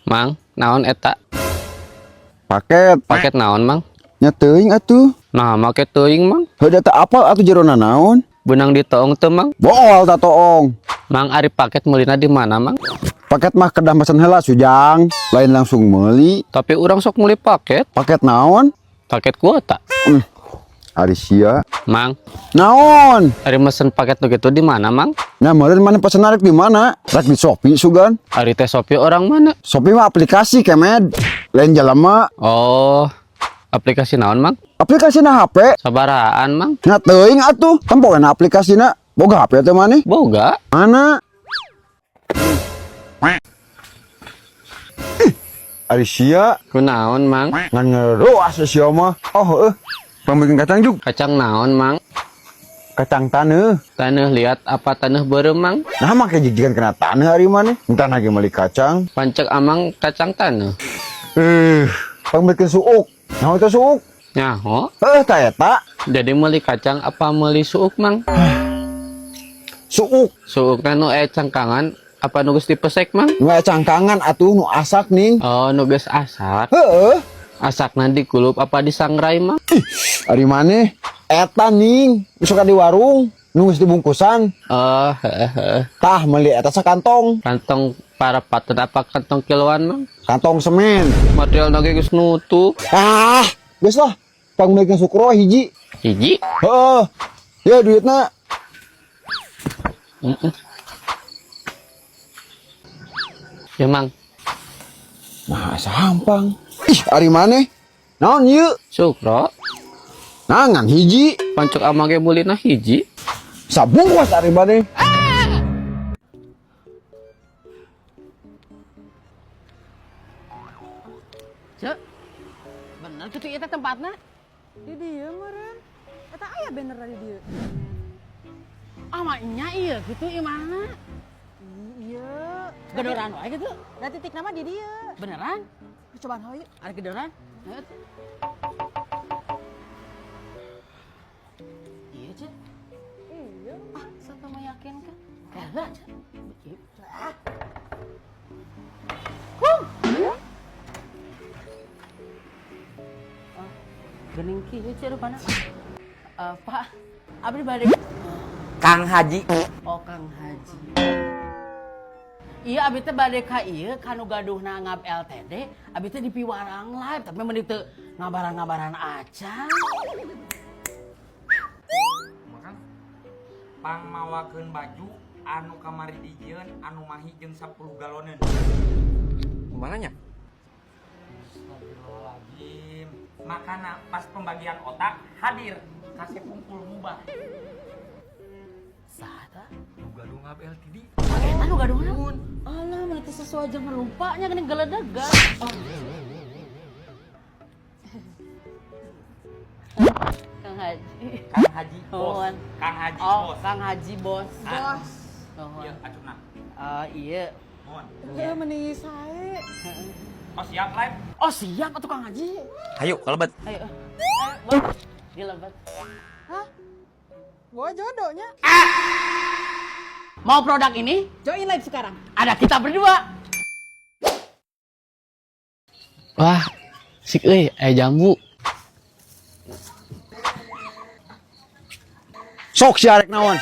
Mang, naon eta? Paket. Paket naon, Mang? Nya teuing atuh. Nah, make teuing, Mang. Heuh da teu apal atuh jerona naon. Beunang ditoong teu, Mang? Bool ta toong. Mang, ari paket meulina di mana, Mang? Paket mah kedah mesen heula Sujang, lain langsung meuli. Tapi urang sok meuli paket. Paket naon? Paket kuota. Ari sia. Mang, Naon? ari mesen paket nu kitu di mana, Mang? Nah, meureun mana pesen rek di mana? Rek di Shopee sugan. Ari teh Shopee orang mana? Shopee mah aplikasi kemed. Lain jelema. Oh, aplikasi naon, Mang? Aplikasi na HP. Sabarahaan, Mang? Nah, teuing atuh. Tempo na aplikasina. Boga HP teh maneh? Boga. Mana? Ih, ari sia Kunaon, Mang? ngan ngeroas sia mah. Oh, heueuh. Pambikin kacang juk. Kacang naon, Mang? Kacang taneuh. Taneuh liat apa taneuh beureum, Mang? Nah, make jigjigan kena taneuh ari maneh. Entah lagi meuli kacang. Pancek amang kacang taneuh. Pambikin suuk. Naon teh suuk? Nyaho. Heuh, ta eta. Jadi meuli kacang apa meuli suuk, Mang? Suuk. Suuk nu aya cangkangan apa nu geus dipesek, Mang? Nu aya cangkangan atuh nu asak ning. Oh, nu geus asak. Heueuh. Asakna dikulup apa disangrai, Mang? Ari maneh eta ning suka di warung nu geus dibungkusan. Oh, heeh heeh. Tah meuli eta sakantong. Kantong parapatan apa kantong kiloan, Mang? Kantong semen. Material ge geus nutup. Ah, geus lah. Pangmeulikeun sukro hiji. Hiji. Heeh. Ya duitna. Heeh. Ya, Mang. Nah, asa hampang. Ih, ari maneh. Naon ieu? Sukro. Nah, ngan hiji. Pancek amang ge meulina hiji. Sabungkus ari maneh. Cek, bener gitu ieu teh tempatna? Di dieu meureun. Eta aya banner di dieu. Ah, mah nya ieu gitu imahna. Iya. Gedoran wae gitu. Da titik nama di dieu. Beneran? Cobaan hayu. Ada gedoran? Heeh. Iya, Cek. Iya. Ah, satu meyakinkan. Heula, Cek. Iya. Ah. Huh. Oh, geuning kieu Cek rupana. Pak, abdi bade Kang Haji. Oh, Kang Haji. Iya, abi teh bade ka ieu kanu gaduhna ngab LTD, abi teh dipiwarang live, tapi meni teu ngabaran-ngabaran acan. Makan pangmawakeun baju anu kamari dijieun anu mahi jeung 10 galoneun. Kumaha nya? Astagfirullahaladzim. Makana pas pembagian otak hadir kasih pungkul mubah. Saha tah? Nu gaduh ngab LTD. Oh, eta nu gaduhna. Alah, meni teu sesuai jeung rupanya geuning geledegan. Oh. Kang Haji. Kang Haji bos. Nuhun. Kang Haji Oh, bos. Kang Haji bos. Bos. Nuhun. Iya, acupna. Iya. Nuhun. Heuh meni sae. Oh, siap live. Oh, siap atuh Kang Haji. Ayo, kalebet. Ayo. Ayo, bos. Dilebet. Hah? Gua jodohnya. Mau produk ini? Join live sekarang. Ada kita berdua. Wah, sik euy, aya jambu. Sok sia rek naon?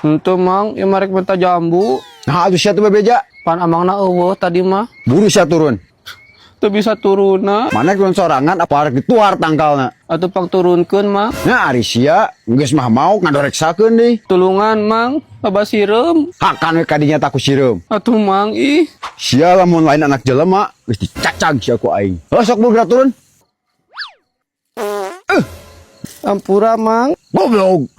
Henteu, Mang, ieu mah rek minta jambu. Nah, atuh sia teh bebeja. Pan amangna eueuh tadi mah. Buru sia turun. Teu bisa turunna. Mana turun sorangan apa rek dituar tangkalna? Atuh pang turunkeun, Mang. Nah, ari sia geus mah mau ngadoreksakeun deui. Tulungan, Mang. Loba sireum. Hakan we kadinya tak ku sireum. Atuh, Mang, ih. Sia lamun lain anak jelema geus dicacag sia ku aing. Heuh sok buru gerak turun. Ampura, Mang. Goblok.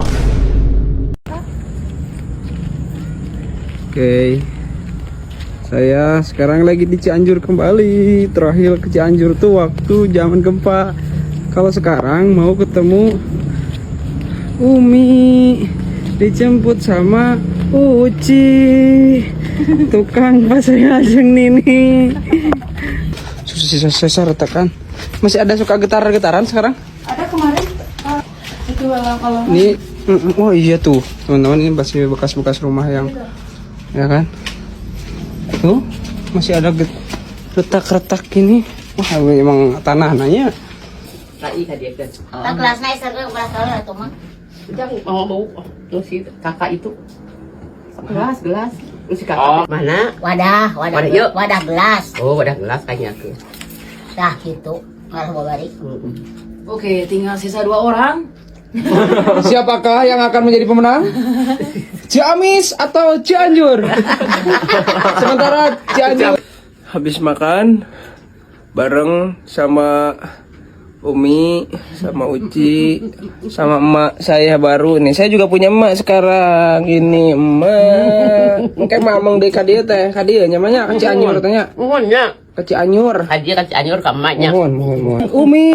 Oke, saya sekarang lagi di Cianjur kembali. Terakhir ke Cianjur tuh waktu zaman gempa. Kalau sekarang mau ketemu Umi, dijemput sama Uci, tukang pasar Ajeng Nini. Susah sisa retakan. Masih ada suka getar-getaran sekarang? Ada kemarin itu kalau Ini, oh iya tuh, teman-teman, ini masih bekas-bekas rumah yang, ya kan? Tuh, masih ada Retak-retak gini. Wah, memang tanah-tanahnya. Tak kelasna sareng belas tahun atuh mah. Mau bau tuh si kakak itu. Gelas, gelas. Si kakak. Mana? Wadah, wadah, Wadah, yuk. wadah gelas. Oh, wadah gelas kayaknya ke. Tah gitu. Ngalah babari. Oke, tinggal sisa 2 orang. Siapakah yang akan menjadi pemenang? Ciamis atau Cianjur? Sementara Cianjur habis makan bareng sama Umi, sama Uci, sama emak saya baru nih. Saya juga punya emak sekarang. Ini emak. Mungkin mamang deh ka dieu teh, ka dieu nya mah nya ka Cianjur teh nya. Mohon ya. Ka Cianjur. Haji kan Cianjur ke emaknya. Mohon, mohon, mohon. Umi.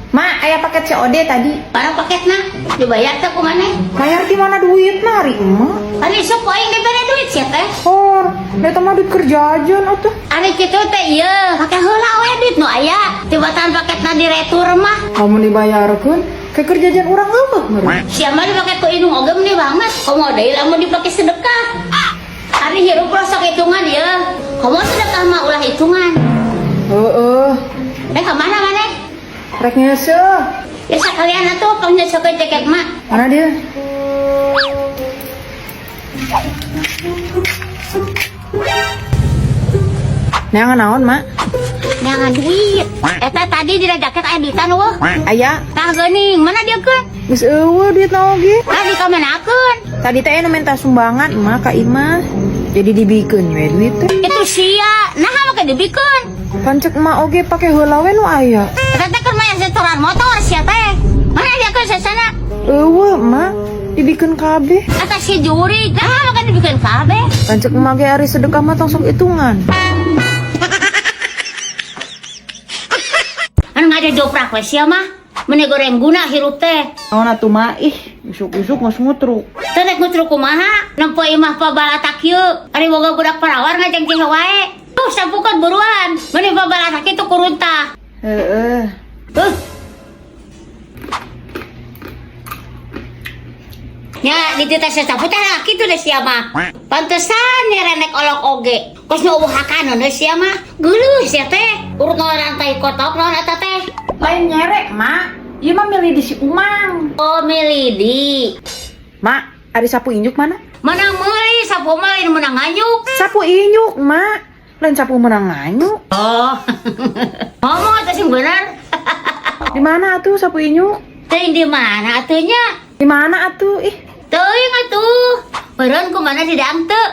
Ma, aya paket COD tadi. Barang paketna dibayar teh ku maneh? Bayar di mana duit na ari emak? Ari sok ku aing dibere duit sia teh. Hor, da mah duit kerja aja atuh. Ari kitu teh ieu, pake heula we duit nu aya. Tibatan paketna diretur mah. Kamu dibayarkeun, ke kerja jajan urang eueuh meureun. Sia mah dipake ku indung oge meni banget. Komo deui lamun dipake sedekah. Ari hirup sok hitungan ieu. Komo sedekah mah ulah hitungan. Heeh, Eh ka mana maneh? rek ngeuseuh. Ya sekalian atuh pang nyesokeun jaket mak. Mana dia? Neangan naon, Mak? Neangan duit. Eta tadi dina jaket aya duitan eueuh. Aya, Tah geuning, mana dia keun? geus eueuh duit naon ge. Tah dikamenakeun. Tadi teh anu minta sumbangan emak ka imah. Jadi dibikeun we duit teh. Itu sia, nah make dibikeun. Pancek emak oge pake heula we nu aya. Eta teh keur mah setoran motor sia teh. Mana dia keun sasana? Eueuh, emak, dibikeun kabeh. Eta si juri, nah make dibikeun kabeh. Pancek emak ge ari sedekah mah tong sok hitungan. Anu ngade doprak we sia mah. Meni goreng guna hirup teh. Naon atuh mak ih, isuk-isuk geus ngutruk. Teh rek ngutruk kumaha? Nempo imah pabalatak ieu. Ari boga budak parawar ngajengkeh wae. Tuh sampukeun buruan. Meni pabalatak itu kuruntah. Heeh. Ya, di teh sapu teh kitu deh sia mah. Pantesan nyerenek olok oge. Kos nu eueuh hakaneun deui sia mah. Geuleuh sia teh. Urut rantai kotok naon eta teh. Lain nyerek, Mak. Ieu mah milih di si Umang. Oh, milih di. Mak, ari sapu injuk mana? Menang meuli sapu mah lain menang nganyuk. Sapu inyuk, Mak. Lain sapu menang nganyuk. Oh. Ngomong atuh sing bener. Di mana atuh sapu inyuk? Teuing di mana atuh nya? Di mana atuh? Ih, Teuing atuh. Beureun ku mana di dang teu.